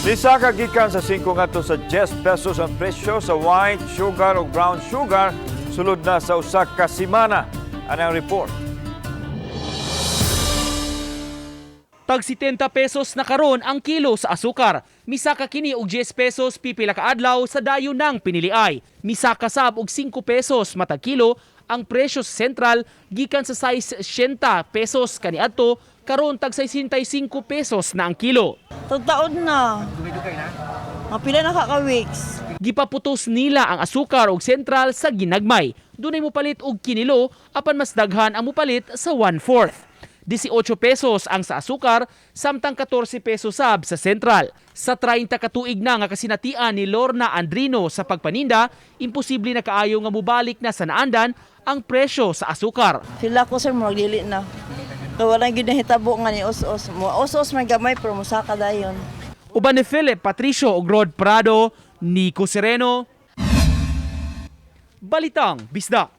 Nisaka gikan sa 5 ngadto sa 10 pesos ang presyo sa white sugar ug brown sugar sulod na sa usa ka semana. Anang report. Tag 70 pesos na karon ang kilo sa asukar. Misaka kini og 10 pesos pipila ka adlaw sa dayon ng piniliay. Misaka sab og 5 pesos matag kilo ang presyo sa sentral gikan sa size 80 pesos kaniadto, karon tag 65 pesos na ang kilo. Tagtaon na. Mapila na ka weeks. Gipaputos nila ang asukar og sentral sa ginagmay. Dunay mopalit og kinilo apan mas daghan ang mopalit sa 1/4. 18 pesos ang sa asukar samtang 14 pesos sab sa sentral. Sa 30 ka tuig na nga kasinatian ni Lorna Andrino sa pagpaninda, imposible na kaayo nga mobalik na sa naandan ang presyo sa asukar. Sila ko, sir, murag dili na. Kay wala gyud nahitabo nga ni os-os. Mo os-os man gamay pero mosaka dayon. Uban ni Philip Patricio ug Rod Prado, Nico Sereno, Balitang Bisdak.